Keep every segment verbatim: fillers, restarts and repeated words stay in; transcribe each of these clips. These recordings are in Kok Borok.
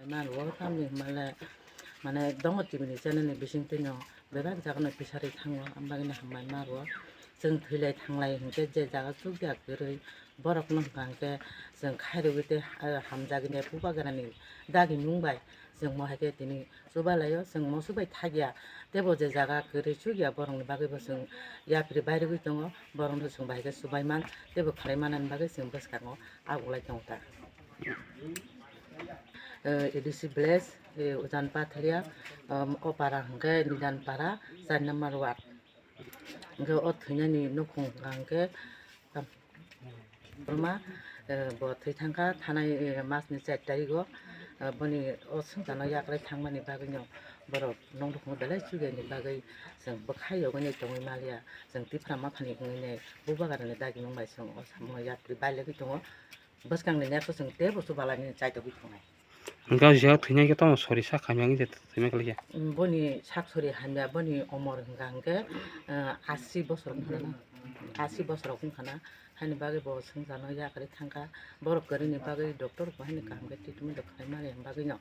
Mano tamni mane, mane dongo T V ni channel ni bisingtwi no bebak jaga no pisari thango, ang bagwi no hambai maro. Chwng thwilai thanglai hinkhe je jaga chukya kwrwi borok no hwnkha hinkhe chwng khairogwi tei, ah, hamjagwi nai bubagra ni dagi mung bai chwng mo hai khe tini chubalai o, chwng mo chubai thakya. Teibo je jaga kwrwi chukya borok ni bagwi bo chwng yapri bairogwi tongo, borok no chwng bai khe chubai man teibo khlai manani bagwi chwng bwskango aguklai tongo ta. Eh, A D C village, eh, Ujan Patharia, um, o para hwnkhe Nidan para, char number ward. Hwnkhe o thwinani nukhung hwnkha hwnkhe, um, Burma, eh, bo thwi thangkha thanai, eh, masni char tarigo, eh, boni o swngcharno yaklai thangmani bagwino borok nongdukhumo belai chubaini bagwi chwng bwkha yogwi tongwi maliya, chwng Tipra Mothani wngwi bubagrani dagimung bai chwng o samungo yapri bailagwi tongo. Bwskangni net o chwng teibo chubalai nini chaitogwi tongnai. Hwnkhe o je thwinai khe tamo sori sak hamya wngwi je thwima kalaikha. Boni sak sori hamya, boni omor hwnkha hwnkhe, ah, asi bosor wngkha na, asi bosor wngkha na. Haini bagwi bo swngcharno yakarwi thangkha. Borok kwrwini bagwi doctor bo haini kaham khe treatment rok khlai mani bagwino.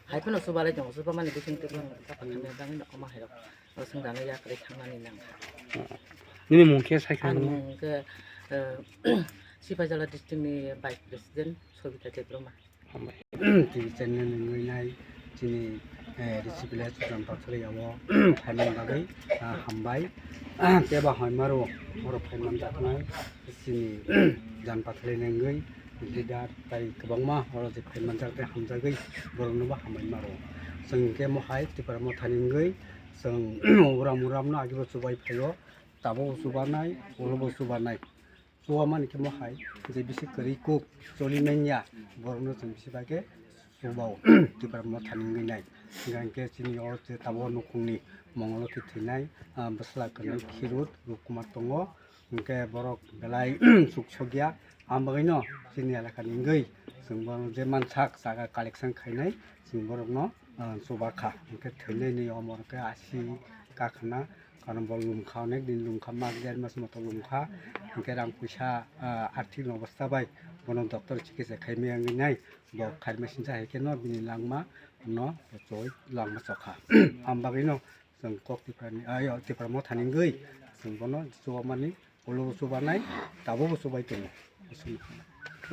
Hai phano chubalai tongo, chubamani bisingtwi borok hamya bagwino omo hai rok. O swngcharno yakarwi thangmani nangkha. Nini mung khe sai khe Ani nangma? Mung khe, eh, Sipajala district ni Vice President Sobita Debbarma. Hambai. T V channel ni nugwi nai chini, eh, Rishi Village Ujan Patharia o phaimani bagwi, ah, hambai. Tei bo hambai maro oro phaiman jaknai chini Ujan Patharia ni wngwi leader tai kwbangma oro je phaiman jak tei hamjagwi borok no bo hambai maro. Chwng khe mo hai Tipra Mothani wngwi chwng uram uram no agi bo chubai phaio, tabuk bo chubanai, ulo bo chubanai. Chuba mani khe mo hai je bisi kwrwi kuk choli manya borok no chwng bisi bai khe chuba o Tipra Mothani wngwi nai. Hwnkhe chini o je tabuk nukhung ni mongol o khe thwinai, ah, bwsla kwrwi Khirut Rupkumar tongo. Hwnkhe borok belai chuk sokya, ang bagwino chini elakani wngwi chwng bono je mansak jaga collection khainai chwng borokno, ah, chuba kha. Hwnkhe thwinai ni omo hwnkhe asi kakhwna, karon bo lumkha, onek din lumkha, mas der mas moto lumkha. Hwnkhe rang puisa, ah, arthik ni obostha bai bono doctor chikitsa khaimaya wngwi nai, bo khaima sinsa hai kheno bini langma no choi langma chokha. Ang bagwino chwng kok Tiprani, ayo, Tipra Mothani wngwi chwng bono chubamani, ulo bo chubanai, tabuk bo chubai tongo.